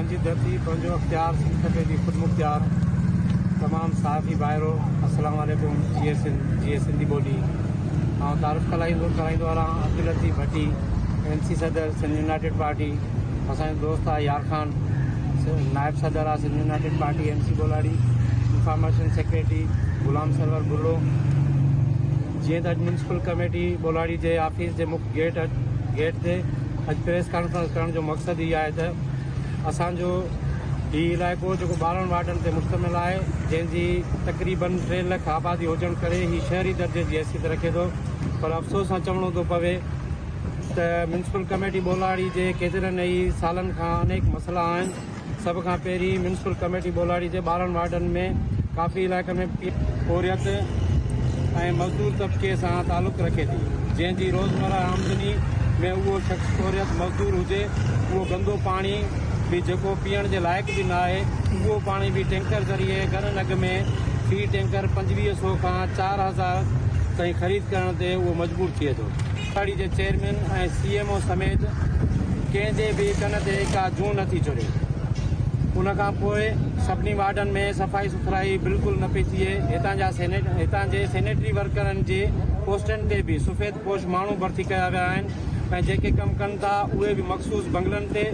پنهنجي ڌرتي پنهنجو اختيار سنڌ کپي ٿي خودمختيار تمام صحافي ڀائرو السلام عليڪم جيئي سنڌ جيئي سنڌي ٻولي آئون تعارف ڪرائيندو ڪرائيندو هلان عبداللطيف ڀٽي ايم سي صدر سنڌ يونائيٽيڊ پارٽي اسان جو دوست آهي يار خان نائب صدر آهي Sindh united party M C Bolari information secretary Ghulam Sarwar Buriro جيئن ته اڄ ميونسپل ڪميٽي ٻولاڙي جي آفيس جي مک گيٽ گيٽ تي اڄ پريس ڪانفرنس ڪرڻ جو مقصد هي آهي ته اسان جو هي علائقو جيڪو 12 وارڊن تي مشتمل آهي جنهن جي تقريبن 3 لک آبادي هجڻ ڪري هي شهري درجي جي حيثيت رکي ٿو پر افسوس سان چوڻو ٿو پوي ته ميونسپل ڪميٽي ٻولاڙي جي ڪيترن ئي سالن کان انيڪ مسئلا آهن سڀ کان پهرين ميونسپل ڪميٽي ٻولاڙي جي 12 وارڊن ۾ ڪافي علائقن ۾ پورهيت ۽ مزدور طبقي سان تعلق رکي ٿي جنهن جي روزمره آمدني ۾ اهو شخص پورهيت مزدور هجي اهو گندو پاڻي به جيڪو پيئڻ جي لائق به ناهي اهو پاڻي به ٽينڪر ذريعي گهڻن اگهه ۾ في ٽينڪر 25 سو کان 4000 تائين خريد ڪرڻ تي اهو مجبور ٿئي ٿو. ٻولاڙي جي چيئرمين ۽ سي ايم او سميت ڪنهن جي به ڪن تي ڪا جون نه ٿي چري. ان کان پوء سڀني وارڊن ۾ صفائي سٿرائي بلڪل نه پئي ٿئي. هتان جا هتان جي سينيٽري ورڪرن جي پوسٽن تي به سفيد پوش ماڻهو ڀرتي ڪيا ويا آهن ۽ جيڪي ڪم ڪن ٿا اهي به مخصوص بنگلن تي.